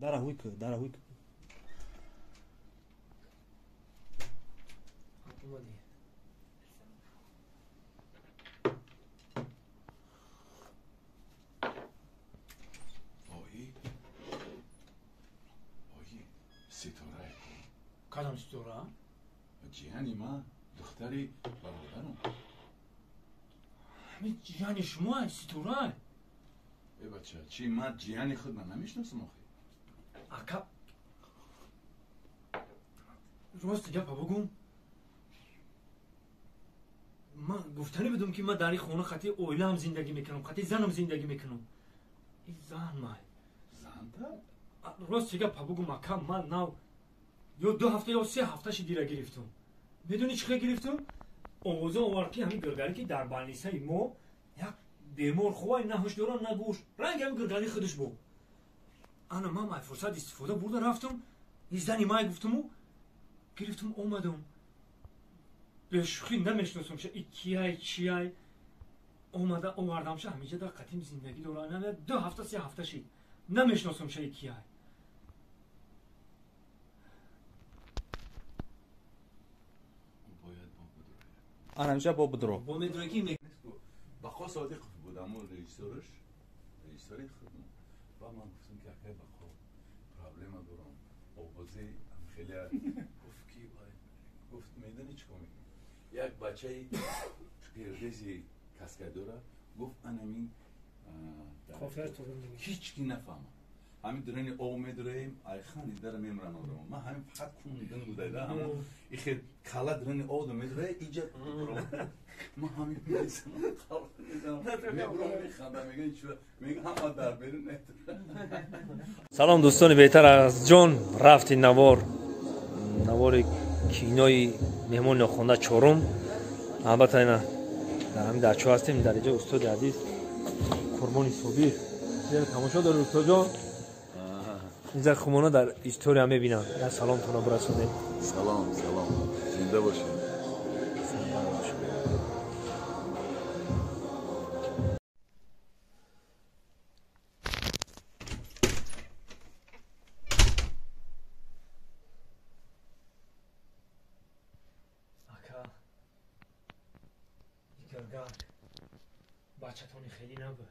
Дара ҳуй ку, дара ҳуй ку. Омадӣ. Ои. Ои, ситора. Кадом ситора? Ҷияни ман, духтари бародарам. Ҳамин ҷияни шумо ситора? Э бача, чӣ ман ҷияни худ ман намешиносам охи? Ака, рости гапа бугум, ман гуфтанӣ будум, ки ман дар ин хона хати оилаам зиндагӣ мекунам, хати занам зиндагӣ мекунам. Ин зан май. Занта? Рости гапа бугум, ака, ман нав ё 2 ҳафта ё 3 ҳафташи дира гирифтум. Медонӣ чӣ хел гирифтум? Овоза овард, ки ҳамин гиргаре, ки дар балнисаи мо як бемор хувай, на ҳуш дорам, на гӯш, ранги ҳамин гиргари худаш буд. Ана ман ай фурсат истифода бурда рафтум, ин зани май гуфтуму гирифтум, омадум. Бешӯхӣ намешиносумша, и кияй, чияй. Омада овардамша, ҳамиҷа дар қатим зиндагӣ дора. 2 ҳафта, 3 ҳафта шид, намешиносумша, и кияй. Бояд бо будрояд. Ана бо будро. Бо медрои ки? Бақо Содиқов буд, аммо режиссёрш, режиссёри худм. Ба ман гуфтам, ки акай Бақо, проблема дорам, овози хеле. Гуфт, ки гуфт, медонӣ чӣ кор мекунӣ? Як бачаи қирғизи каскадёра гуфт, анамин ҳеҷ ки нафаҳмад, ҳамин дурани об медураем, айхани дара мемран одам. Ман ҳамин фақат кундин будайда, ҳамон ихе кала дурани обда медурае, иҷа ман ҳамин мезанам, мезанам, мебурам, механдам, мегӯям чӣ, мегӯям ҳама дар берун. Салом, дӯстони беҳтар аз ҷон. Рафти навор, навори кинои меҳмони нохонда чорум. Албатта, ина дар ҳамин дарчо ҳастем. Дар инҷо устоди азиз Қурбони Собир тамошо доред. Устодҷон, инҷа хумона дар история мебинам. Я саломтонро бирасонем. Салом, салом, зинда бошед. Ака, гиргак бачатони хеле набуд,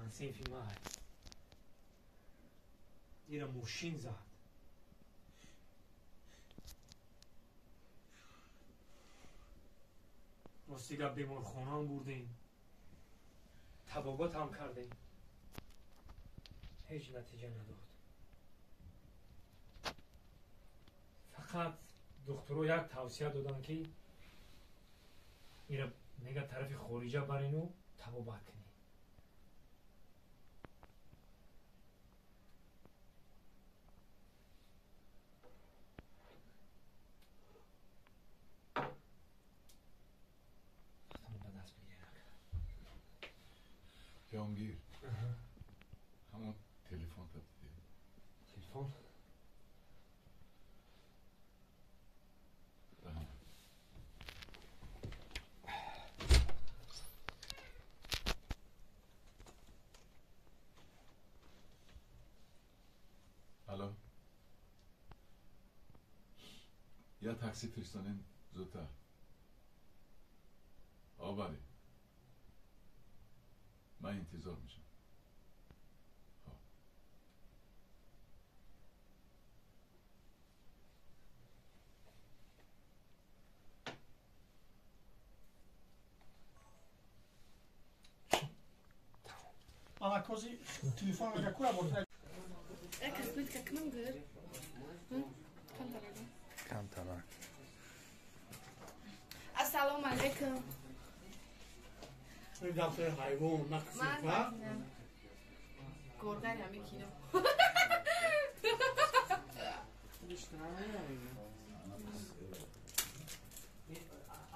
ҳамсинфи май. Ира мошин зад. Рости гап, беморхонаам бурдем, табобат ҳам кардем, ҳеҷ натиҷа надод. Фақат духтуро як тавсия доданд, ки ира мега тарафи хориҷа барину табобат кунӣ. Ба даст бигиред. Ҷонгир, ҳамон телефон дидӣ? Телефон? Раҳмат. Алло, я такси фиристонем, зудтар. Обари, ман интизор мешам. Хоб. Алакози телефон какура бурд. Косметика кунам гир. Камтарак. Камтарак. Ассалому алайкум. Дафтари ҳайвон нақсифа. Горгари ҳами кино.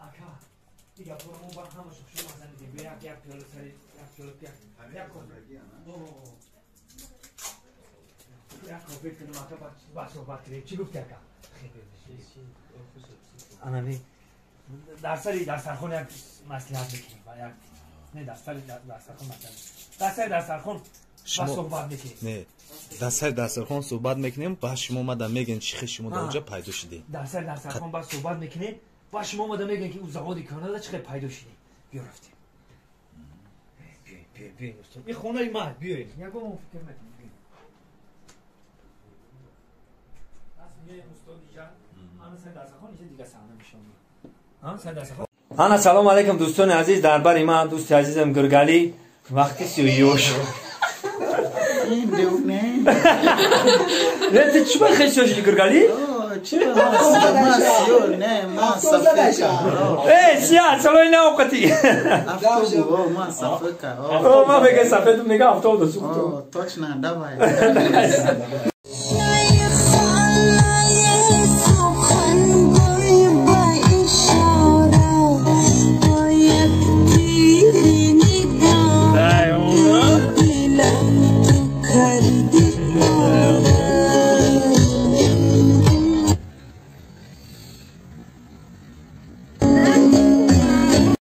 Ака, дигар мо ба ҳамаша шумо занидем. Як як пиёла сари як пиёла, як як кофе. Як кофе кунем, ака, ба суҳбат кунем. Чӣ гуфти, ака? Анами дар сари дастархон як маслиҳат мекунем. Як не, дар сари дастархон маслиҳат. Дар сари дастархон Шумо суҳбат мекунем. Не, дар сари дастархон суҳбат мекунем, баъд шумо омада мегӯен чӣ хел шумо дар онҷа пайдо шудед. Дар сари дастархон баъд суҳбат мекунем, баъд шумо омада мегӯен ки ӯ заводи кӯҳнада чӣ хел пайдо шудед. Биё рафтем. Биёед, биёед, биёед устод. Ин хонаи ман, биёед. Ягон фикр накунед, биёед. Ана салом алейкум дӯстони азиз, дар бари ман дӯсти азизам Гургалӣ вақти сиёш. Не, ты чӣ ба хел сиёш Гургалӣ? Э, сия, салои наоқати. О, ма мега сафед, мега автобус. Точно, давай.